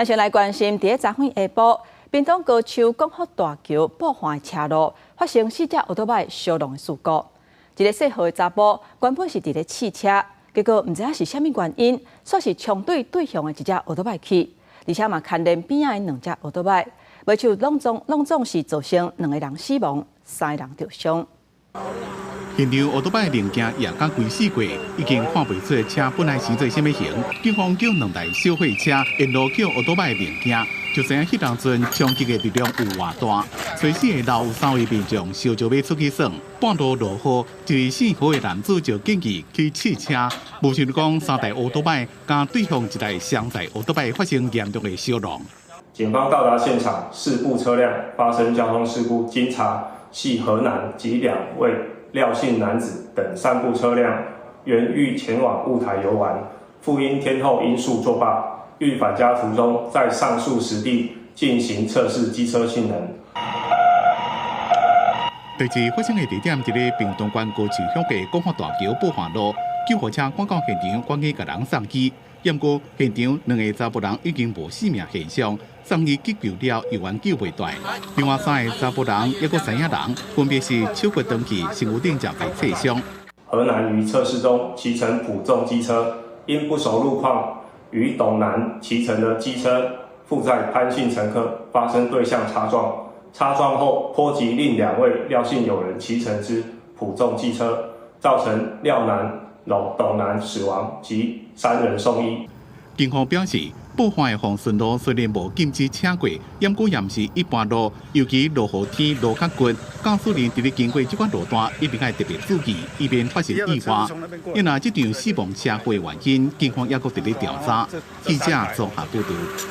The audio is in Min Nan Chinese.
咱先來關心，佇咧昨昏下晡，屏東高樹廣福大橋布環車路發生四隻歐多擺相撞的事故。一个姓何的查埔原本是佇咧試車，結果毋知影是啥物原因，煞是衝對對向的一隻歐多擺去，而且嘛牽連邊仔的兩隻歐多擺，尾手攏總是造成兩个人死亡，三个人著傷。現場歐多擺零件壓甲規四過，已經看袂出車本來是做啥物型。警方叫兩台小貨車沿路抾歐多擺零件，就知影彼當陣衝擊的力量有偌大。初四下晝有三位民眾燒石欲出去耍，半路落雨，一個姓何的男子就建議去試車，無想講三台歐多擺佮對方一台雙載歐多擺發生嚴重的相撞。警方到達現場，四部車輛發生交通事故，經查係何男及兩位廖姓男子等三部車輛原欲前往霧台遊玩，復因天候因素作罷，欲返家途中，在上述實地進行測試機車性能。代誌發生的地點，佇咧屏東縣高樹鄉的廣福大橋布環路，救護車趕到現場，趕緊共人送醫。毋過現場兩个查埔人已經無性命現象，送醫急救了，猶原救袂斷。另外三个查埔人抑閣知影人，分別是手骨斷去，身軀頂誠濟擦傷。何男於測試中騎乘普眾機車，因不熟路況，與董男騎乘的機車負載潘姓乘客發生對向擦撞，擦撞後波及另兩位廖姓友人騎乘之普眾機車，造成廖男、董男死亡及三人送醫。警方表示，布環的防順路雖然無禁止車過，毋過也毋是一般路，尤其落雨天路較滑，駕駛人佇咧經過這款路段，一定愛特別注意，以免發生意外。因為這場死亡車禍的原因，警方猶閣佇咧調查。記者綜合報導。